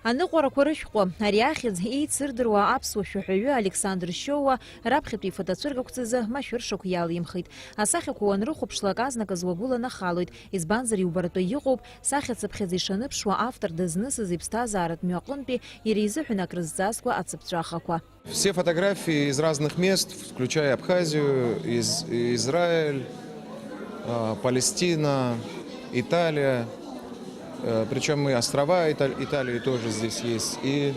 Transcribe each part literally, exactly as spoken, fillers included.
Аныҟәарақәа рышәҟәы, ари ахьӡ еицырдыруа аԥсуа шәаҳәаҩы Александр Шьоуа раԥхьатәи ифотоцәыргақәҵазы машәыршақә иалимхит. Асахьақәа уанрыхәаԥшлак, азныказ уагәыланахалоит, избанзар, иубартәы иҟоуп, сахьацыԥхьаӡа ишаныԥшуа, автор дызнысыз иԥсҭазааратә мҩаҟынтәи иара изыҳәан акрызҵазкуа ацыԥҵәахақәа. Все фотографии из разных мест, включая Абхазию, из-, Израиль, а, Палестина, Италия. Э, причём и острова Италь-, Италии тоже здесь есть. И,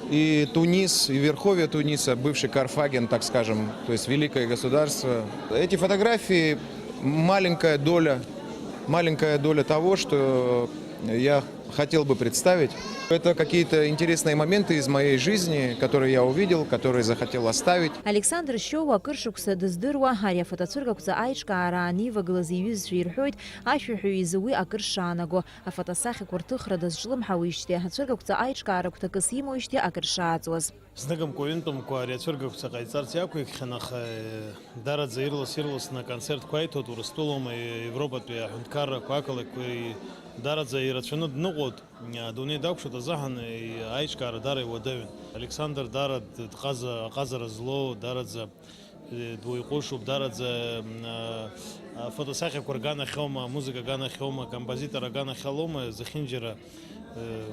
и Тунис, и верховье Туниса, бывший Карфаген, так скажем, то есть великое государство. Эти фотографии — маленькая доля, маленькая доля того, что я хотел бы представить. Это какие-то интересные моменты из моей жизни, которые я увидел, которые захотел оставить. Александр Шьоуа акыр шықәса дыздыруа, ари афотоцәыргақәҵа аиҿкаара анивагылаз иҩызцәа ирҳәоит, ашәаҳәаҩ изы уи акыр шаанаго, афотосахьақәа рҭыхра дазҿлымҳауеижьҭеи, ацәыргақәҵа аиҿкаара гәҭакыс имоуижьҭеи акыр шааҵуаз. Зныкымкәа ҩынтәымкәа ари ацәыргақәҵа ҟаиҵарц иақәикхьан, аха, э, дараӡа ирлас-ирласны аконцертқәа аиҭоит Урыстәылоума, э, Европатәи аҳәынҭқаррақәа, ақалақьқәеи, дараӡа ирацәаны дныҟәоит. Адунеи дақәшәоит азыҳәан, э, аиҿкаара дара иуадаҩын. Александр дара д-, дҟаза-, аҟазара злоу, дараӡа, э, дуаҩ ҟәышуп, дараӡа, м, а, афотосахьақәа рганахьоума, амузыка аганахьоума, акомпозитор аганахьалоума, зехьынџьара, э,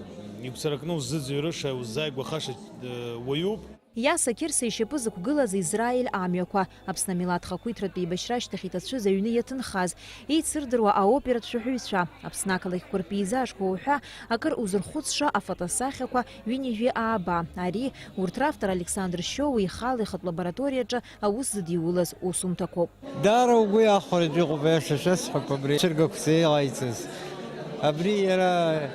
игәцаракны уззыӡырҩыша, уззааигәахаша, э, уаҩуп. Иаса Қьырса ишьапы зықәгылаз Израиль амҩақәа, Аԥсны амилаҭ хақәиҭратә еибашьра ашьҭахь иҭацәыз аҩны иаҭынхаз, еицырдыруа аоператә шәаҳәаҩцәа, Аԥсны ақалақьқәа рпеизажқәа уҳәа акыр узырхәыцша афотосахьақәа ҩынҩажәи ааба, ари, урҭ равтор Александр Шьоуа ихала ихатә лабораториаҿы аус зыдиулаз усумҭақәоуп. Даара угәы иахәаратәы иҟоуп, аиаша шәасҳәап, абри ацәыргақәҵа иҟаиҵаз. Абри иара,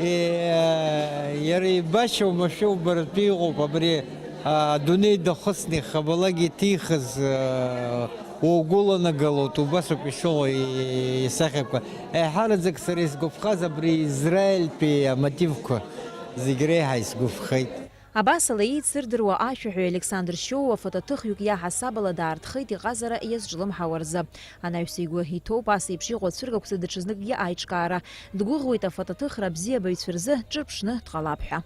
е-, иара ибашьа уамашәа убаратәы иҟоуп, абри, а, адунеи дахысны ихабалак иҭихыз, а, угәыланагалоит, убас ауп ишыҟоу и-, исахьақәа. Еиҳараӡак сара исгәаԥхаз абри Израильтәи амотивқәа зегь реиҳа исгәаԥхеит. Абасала, еицырдыруа ашәаҳәаҩ Александр Шьоуа фотоҭыхҩык иаҳасабала даарҭхеит иҟазара иазҿлымҳауа рзы. Анаҩс игәы иҭоуп ас еиԥш иҟоу ацәыргақәҵа даҽазныкгьы аиҿкаара. Дгәыӷуеит афотоҭыхра абзиабаҩцәа рзы ҿырԥшны дҟалап ҳәа.